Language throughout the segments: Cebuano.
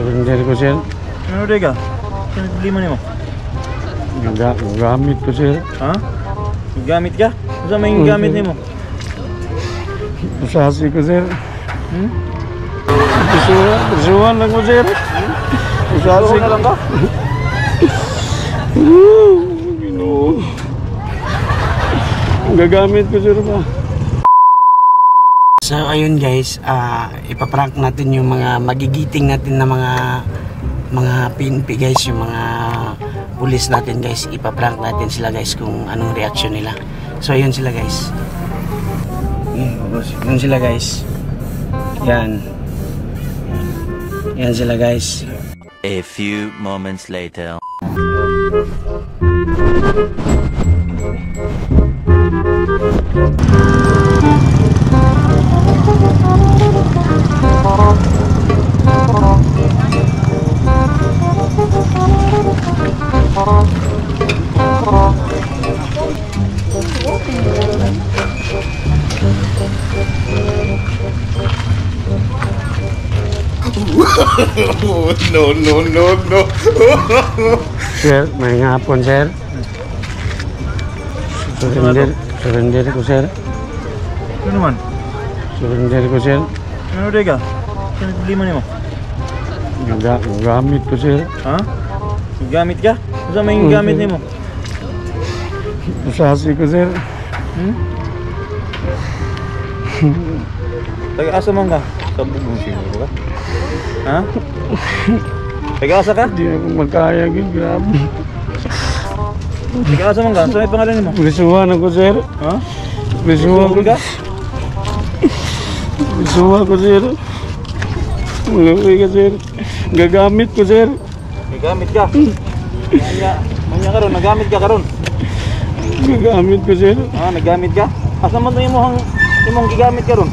Surrender ko, sir. Ano dai ka? Ano problema nimo? Gamit ko, sir. Ha? Gamit ka? Unsa may gamit nimo? Usasi ko, sir. Hmm? Prisuhan lang ko, sir. Usasi na lang ka? Ginoo. Gagamit ko, sir ba? So ayun guys, ipaprank natin yung mga magigiting natin na mga PNP guys, yung mga pulis natin guys, ipaprank natin sila guys kung anong reaction nila. So ayun sila guys. Yun sila guys. Yan. Yan sila guys. A few moments later. No, no, no, no. Sir, may hapon, sir. Surrender ko, sir. Ano man? Surrender ko, sir. Ano dai ka? Ano problema nimo? Gamit ko, sir. Ha? Gamit ka? Unsa may gamit nimo? Usasi ko, sir. Hmm? Taga-asa man ka? Sa bugong siguro ka? Ha? Taga-asa ka? Hindi ako makaya, grabe. Taga-asa man ka? Unsa may pangalan nimo? Prisuhan ako, sir. Ha? Prisuhan ko. ka? Prisuhan ko, sir. Maluwi ka, sir. Gagamit ko, sir. Gagamit ka? Manya karon, nagamit ka karon. Gagamit ko, sir. Ha, nagamit ka? Asa man to imong gigamit karon?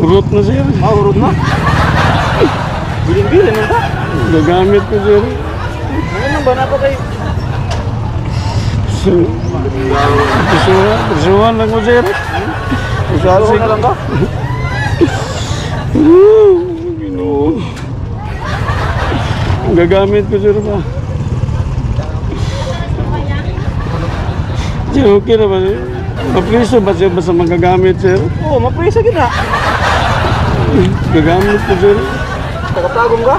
Urot na, sir. Ah, urot na. Bilin-bilin man ka. Gagamit ko, sir. Ano ba na pa kay Prisuhan lang ko, sir. Usasi Prisuhan na lang ka? Ginoo. Gagamit ko, sir ba? Sir, okay na ba, sir? Mapriso ba, sir? Basta magagamit, sir? Oo, maprisa gid na. Gagamit ko, sir. Tagatagom ka?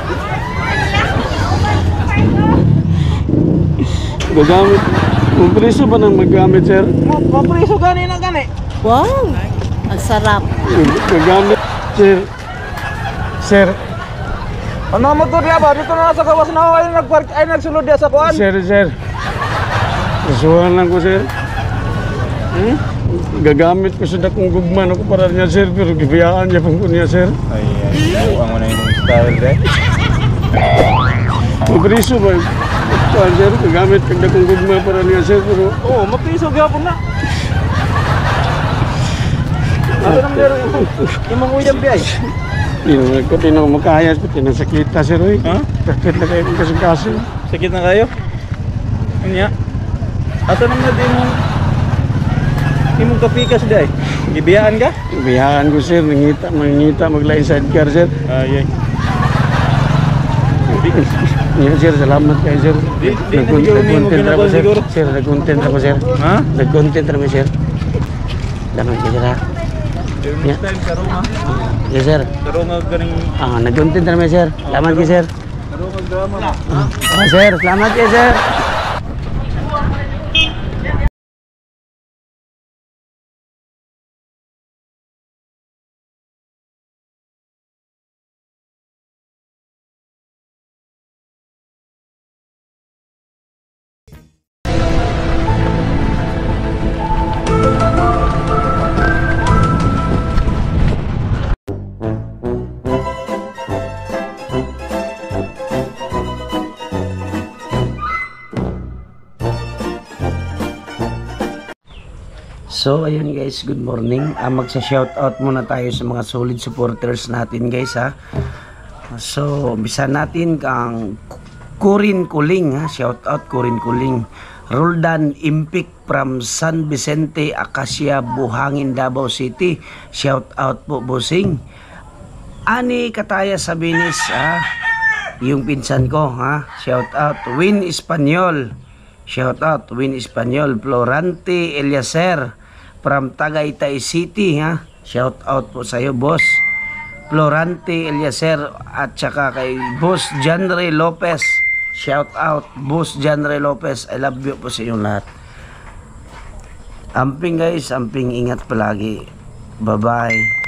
Gagamit. Mapriso ba nang magamit, sir? Mapriso gani na gani. Wow! Ang sarap. Gagamit, sir. Sir, Ano ang motor niya ba? Dito na sa gawas na ay nagpark ay nagsulod diya sa kuan. Sir, sir. Prisuhan lang ko, sir. Hmm? Gagamit ko sa dakong gugman ako para niya, sir. Pero gibiyaan niya pong ko niya, sir. Ay, ay, ang mo na imong style de. Mapriso ba? Kuan, sir, gagamit kag dakong gugma para niya, sir. Pero Oo, mapriso gyapon na. Ano naman meron imong uyang biyay? Di naman ko, di naman makaya. Pati nasakita, sir. Oy. Ha? Sakit na kayo kong kasing-kasing. Sakit na kayo? Unya. Ato naman na imong kapikas day. Gibiyaan ka? Gibiyaan ko, sir. Nangita, mangita, maglain sidecar, sir. Ay, ay. Niya, sir, salamat kayo, sir. Di na siguro nimo Nag-content ako, sir. siguro. Sir, nag-content ako, sir. Ha? Nag-content rami sir. Salamat kayo, sir ha. Next time karon ha. Yes, sir. Karon nga ganing Nag-content rami sir. Salamat kayo, sir. Karon nga drama. Sir, salamat kayo, sir. So ayun guys, good morning. Magsa-shoutout muna tayo sa mga solid supporters natin guys ha. So umpisa natin ang Kurin Kuling ha. Shoutout Kurin Kuling. Roldan Impik from San Vicente, Acacia, Buhangin, Davao City. Shoutout po bossing. Ani Kataya Sabinis ha. Yung pinsan ko, ha? Shout out Win Espanyol. Shout out Win Espanyol, Florante Eliaser from Tagaytay City, ha? Shout out po sa iyo, boss. Florante Eliaser at saka kay Boss Janre Lopez. Shout out Boss Janre Lopez. I love you po sa inyong lahat. Amping guys, amping, ingat palagi. Bye-bye.